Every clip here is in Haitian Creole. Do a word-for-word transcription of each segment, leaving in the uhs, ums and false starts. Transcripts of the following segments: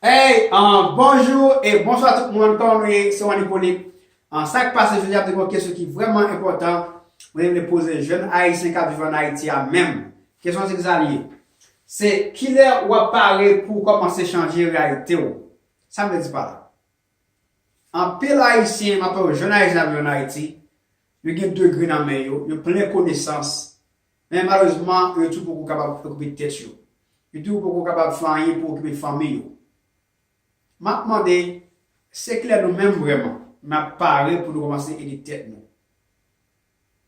Hey, um, bonjou e bonswa tout moun, kòman nou ye? Se Wanny Polik. Um, sa k pase jodi a, te gen yon kesyon ki vrèman enpòtan. Mwen vle poze jèn ayisyen k ap viv ann Ayiti a menm. Kesyon se ki sa l ye. Se kilè w ap pare pou w kòmanse chanje reyalite w? Sa m vle di pa la. Anpil ayisyen, m ap pale jèn ayisyen ap viv ann Ayiti, yo gen degre nan men yo, yo plen konesans, men malerezman, yo toujou poko kapab okipe tèt yo. Yo toujou poko kapab fè anyen pou okipe fanmi yo. M ap mande, se kilè nou menm vrèman, n ap pare pou nou kòmanse ede tèt nou?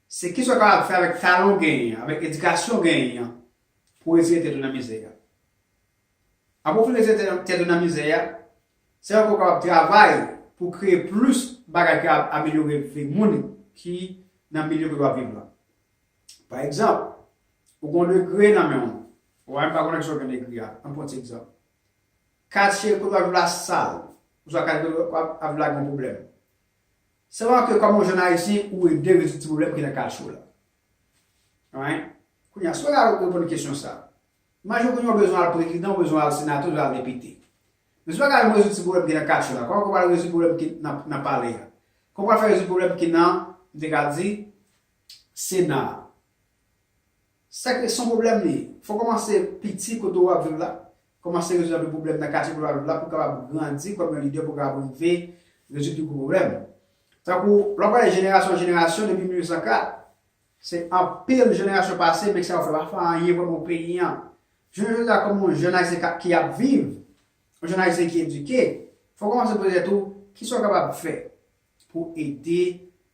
Se kisa w kapab fè avèk talan w genyen an, avèk edikasyon w genyen an, pou w retire tèt ou nan mizè a? Apre w fin retire tèt ou nan mizè a, se lè ke w kapab travay pou w kreye plis bagay ki ap amelyore vi moun ki nan milye kote w ap viv la. Pa egzanp, ou gen yon degre nan men w. Ou pa menm pa konnen kisa w gen degre a. Ann pran ti egzanp. Katye kote w ap viv la sal, oswa katye kote w ap, ap viv la gen pwoblèm. Sèlman ke kòm yon jèn ayisyen, ou ede rezoud ti pwoblèm ki nan katye w la. Alright? Kounye a, si w ta reponn kesyon sa a, imajine w kounye a w bezwen al prezidan, w bezwen al senatè, w bezwen al depite. Men si w pa ka menm rezoud ti pwoblèm ki nan katye w la, kòman w pral rezoud pwoblèm ki nan, nan palè a? Kòman w pral fè rezoud pwoblèm ki nan, m te ka di, Sena a? Sa ke se yon pwoblèm li ye. Fò w kòmanse piti kote w ap viv la. Kòmanse rezoud anpil pwoblèm nan katye kote w ap viv la pou w kapab grandi kòm yon lidè pou w kapab rive rezoud pi gwo pwoblèm. Tankou, lè w pale jenerasyon, jenerasyon depi mil nèf san kat, se anpil jenerasyon pase, men sa yo fè pa fè anyen vrèman pou peyi an. Jounen jodi a, kòm yon jèn ayisyen k ap, ki ap viv, yon jèn ayisyen ki edike, fò w kòmanse poze tèt ou, kisa w kapab fè pou ede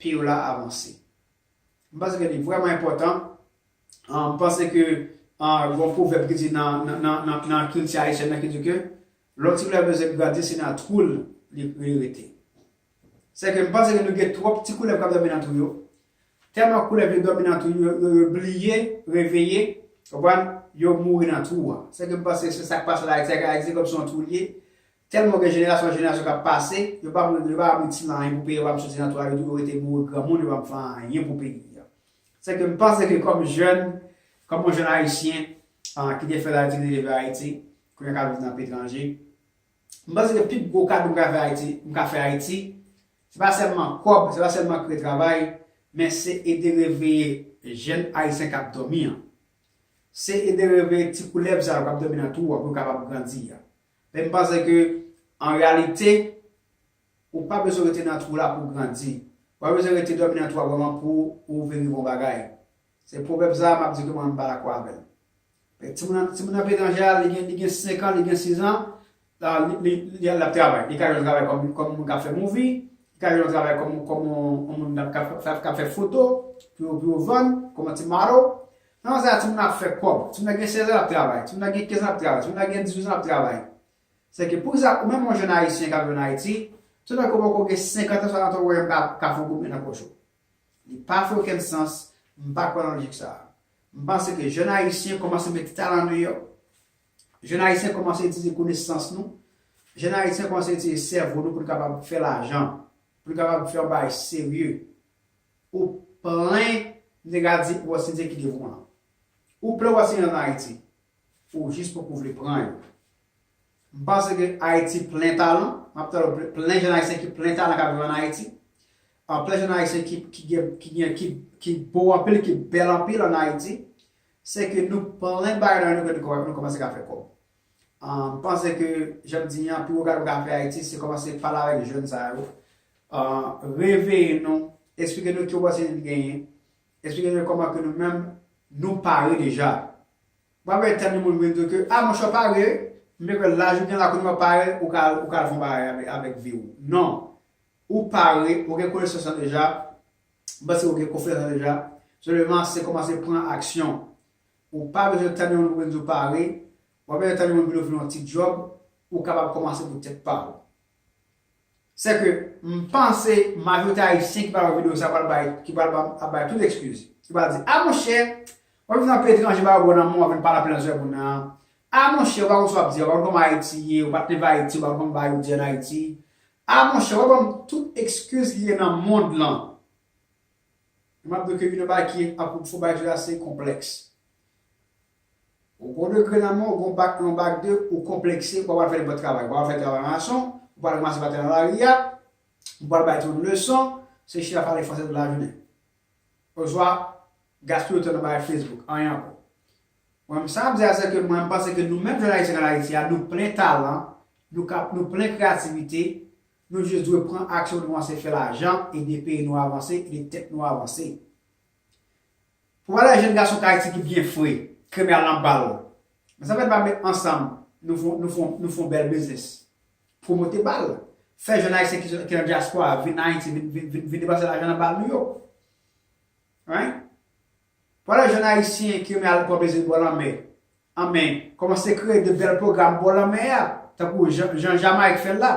peyi w la avanse? M panse ke li vrèman enpòtan. Ah, m panse ke, ah, gen yon pwovèb ki di nan, nan, nan, nan, nan kilti ayisyèn nan ki di ke lè yon ti koulèv bezwen grandi, se nan twou l li, li rete. Se ke m panse ke nou gen twòp ti koulèv k ap dòmi nan twou yo. Tèlman koulèv yo dòmi nan twou yo, yo, yo bliye, reveye, w konprann, yo mouri nan twou a. Se ke m panse se sa k pase la, Ayiti, Ayiti se kòmsi yon twou l ye. Tèlman gen jenerasyon, jenerasyon k ap pase, yo pa, yo pa retire anyen pou peyi, yo pa soti nan twou a, yo tou rete mouri granmoun, yo pa fè anyen pou peyi a. Se ke m panse ke kòm jèn, kòm yon jèn ayisyen, ah, ki te fèt Ayiti, ki te leve Ayiti, kounye a k ap viv nan peyi etranje, m panse ke pi gwo kado m ka fè Ayiti, m ka fè Ayiti, se pa sèlman kòb, se pa sèlman kreye travay, men se ede reveye jèn ayisyen k ap dòmi an. Se ede reveye ti koulèv sa yo k ap dòmi nan twou a pou yo kapab grandi a. Men m panse ke, an reyalite, ou pa bezwen rete nan twou la pou w grandi. Ou pa bezwen rete dòmi nan twou a vrèman pou ou vin rive yon bagay. Se pwovèb sa a, m ap di ke mwen, m pa dakò avè l. Men timoun nan, timoun nan peyi etranje a, li gen, li gen senk an, li gen sis an, la, li, li, li, l ap travay. Li ka jwenn travay kòm, kòm moun k ap fè movie, li ka jwenn travay kòm, kòm yon, yon moun k ap, k ap, k ap fè foto, pou yo, pou yo vann, kòm yon ti model. Nan sa, timoun nan ap fè kòb. Timoun nan gen sèz an, l ap travay. Timoun nan gen kenz an, l ap travay. Timoun nan gen dizuit an, l ap travay. Se ke poukisa ou menm yon jèn ayisyen k ap viv ann Ayiti, tout tan ke w poko gen senkant an, swa nan twò w ka, ka fè yon kout men nan pòch ou? Li pa fè okenn sans, m pa kwè nan lojik sa a. M panse ke jèn ayisyen kòmanse mete talan deyò. Jèn ayisyen kòmanse itilize konesans nou. Jèn ayisyen kòmanse itilize sèvo nou pou n kapab fè lajan, pou n kapab fè yon bagay serye. Ou plen, m te ka di, opòtinite ki devan w lan. Ou plen opòtinite ann Ayiti. Ou jis poko vle pran yo. M panse ke Ayiti plen talan. M ap tande plen, plen jèn ayisyen ki plen talan k ap viv ann Ayiti. Ah, plen jèn ayisyen ki, ki gen, ki gen, ki, ki bo anpil, ki bèl anpil ann Ayiti. Se ke nou plen bagay nan nou ke nou, nou kòmanse ka fè kòb. Ah, m panse ke, jan m di an, pi gwo kado w ka fè Ayiti, se kòmanse pale avèk jèn sa yo. Ah, reveye nou, eksplike nou ki opòtinite n genyen, eksplike nou kòman ke nou menm, nou pare deja. W ap ret tann yon moun vin di w ke, a, monchè, w pare, men ke laj ou gen la kounye a w pare, ou ka, ou ka al fè yon bagay avèk, avèk vi w. Non. Ou pare, ou gen konesans lan deja, m panse ou gen konfyans lan deja. Sèlman, se kòmanse pran aksyon. Ou pa bezwen tann yon moun vin di w pare, ou pa bezwen tann yon moun vin ofri w yon ti djòb, ou kapab kòmanse pou tèt pa w. Se ke m panse majorite ayisyen ki pral wè videyo sa pral bay, ki pral ba, ap bay tout ekskiz. Ki pral di, a monchè, w ap viv nan peyi etranje, ba yo bon nan men w, w ap vin pale anpil nan zòrèy moun nan. A monchè, w pa konn sa w ap di, w pa konn kòman Ayiti ye, w pa t leve Ayiti, w pa konn kòman bagay yo di ann Ayiti. A monchè, w ap ban m tout ekskiz ki gen nan mond lan. M ap di w ke youn nan bagay ki ap fè w bay jodi a se konplèks. Ou gen yon degre nan men w, ou gen yon bak, yon bak de, ou konplekse, ou pa pral fè nenpòt travay. Ou pa pral fè travay mason, ou pa pral ranmase batè nan lari a, ou pa pral bay timoun leson, se chita pale fransè tout lajounen. Oswa gaspiye tan nan bagay Facebook, anyen ankò. Mwen, sa m ap di a, se ke mwen, m panse ke nou menm jèn ayisyen k ann Ayiti a, nou plen talan, nou ka, nou plen kreyativite, nou jis dwe pran aksyon pou nou kòmanse fè lajan, ede peyi nou avanse, ede tèt nou avanse. Pou wè lè jèn gason k Ayiti ki byen fre, kremyal nan bal. Men sa fè n pa met ansanm, nou fon, nou fon, nou fon bèl biznis. Pwomote bal. Fè jèn ayisyen ki, ki nan dyaspora vin Ayiti, vin, vin, vin, vin depanse lajan nan bal nou yo. Right? Pou wè lè jèn ayisyen ki renmen al pran plezi bò lanmè. Anben, kòmanse kreye de bèl pwogram bò lanmè a, tankou jan, jan Jamayik fè l la.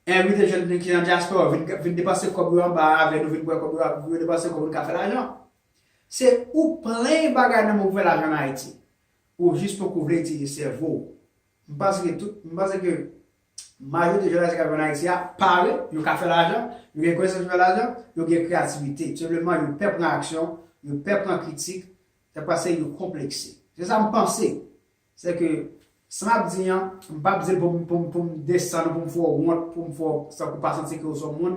Envite jèn ki nan dyaspora vin, vin depanse kòb yo anba avè nou, vin pran kòb yo, vin depanse kòb yo, nou ka fè lajan. Se ou plen bagay nan men w pou fè lajan ann Ayiti. Ou jis poko vle itilize sèvo w. M panse ke tout, m panse ke majorite jèn ayisyen k ap viv ann Ayiti a pare, yo ka fè lajan, yo gen konesans pou fè lajan, yo gen kreyativite. Senpleman, yo pè pran aksyon, yo pè pran kritik, se paske yo konplekse. Se sa m panse. Se ke, sa m ap di an, m p ap di l pou m, pou m, pou m desann ou, pou m fè w wont, pou m fè w, tankou pa santi ke w se yon moun.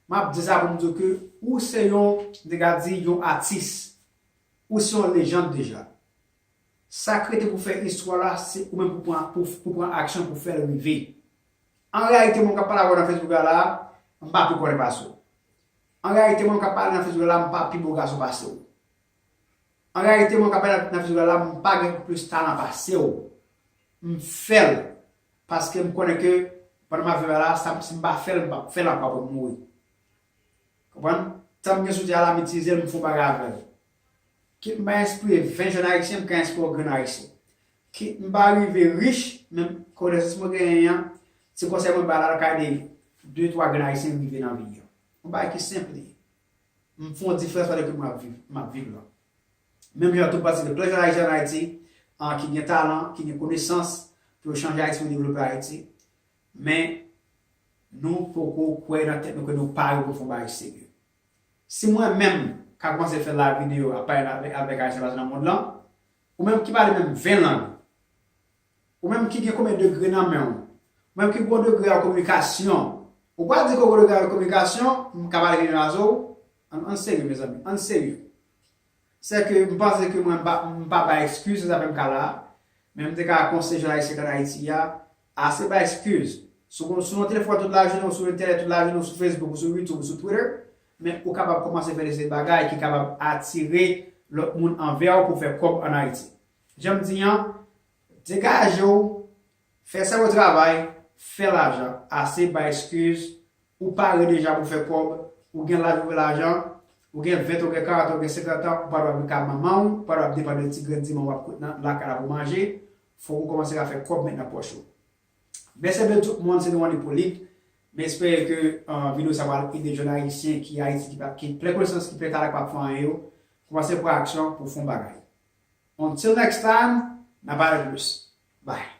M ap di sa pou m di w ke ou se yon, m te ka di, yon atis. Ou se yon lejand deja. Sa k rete pou fè istwa la, se ou menm pou pran, pou, pou pran aksyon pou fè l rive. An reyalite, moun k ap pale avè w nan Facebook la, la, m pa pi konnen pase w. An reyalite, moun k ap pale nan Facebook la, la, m pa pi bo gason pase w. An reyalite, moun k ap pale nan Facebook la, la, m pa gen plis talan pase w. M fè l. Paske m konnen ke pandan m ap viv la, la, sa, si m pa fè l, m p ap fè l ankò pou m mouri. Konprann? Tan m gen sou tè a la, m itilize l, m fè yon bagay avè l. Kit m pa enspire ven jèn ayisyen, m ka enspire yon grenn ayisyen. Kit m pa rive rich, men konesans mwen genyen an, ti konsèy mwen ba la, l ka ede de, twa grenn ayisyen rive nan vi yo. Yon bagay ki senp li ye. M fè yon diferans pandan ke m ap viv, m ap viv la. Menm jan tou, m panse ke plen jèn ayisyen ann Ayiti, an, ki gen talan, ki gen konesans, pou yo chanje Ayiti, pou yo devlope Ayiti. Men, nou poko kwè nan tèt nou ke nou pare pou n fè yon bagay serye. Si mwen menm ka kòmanse fè live videyo ap pale avèk, avèk Ayisyen pase nan mond lan, ou menm ki pale menm ven lang, ou menm ki gen konbyen degre nan men w, ou menm ki gen yon degre an kominikasyon, ou pa di ke w gen degre an kominikasyon, m ka pale vin raze w, ann, ann serye, mezanmi, ann serye. Se ke m panse ke mwen m pa, m pa bay eskiz, se sa fè m ka la. Men m te ka konseye jèn ayisyen k ann Ayiti a, ase bay eskiz. Si w, si w nan telefòn tout lajounen, ou sou entènèt tout lajounen, ou sou Facebook, ou sou YouTube, ou sou Twitter, men ou kapab kòmanse fè de seri bagay ki kapab atire lòt moun anvè w pou fè kòb ann Ayiti. Jan m di an, degaje w, fè sèvo travay, fè lajan, ase bay eskiz, ou pare deja pou fè kòb, ou gen laj pou fè lajan, ou gen ven, ou gen karant, ou gen senkant an, ou pa dwe viv ka manman w, ou pa dwe depann de ti grenn diman w ap kout nan lakay la pou manje, fòk ou kòmanse ka fè kòb met nan pòch ou. Mèsi anpil tout moun, se Dewan Ipolit. M espere ke, uh, videyo sa pral ede jèn ayisyen ki Ayiti, ki pa, ki plen konesans, ki plen talan, ki pa fè anyen yo, kòmanse pran aksyon pou fè yon bagay. Until next time, n a pale plis. Bye.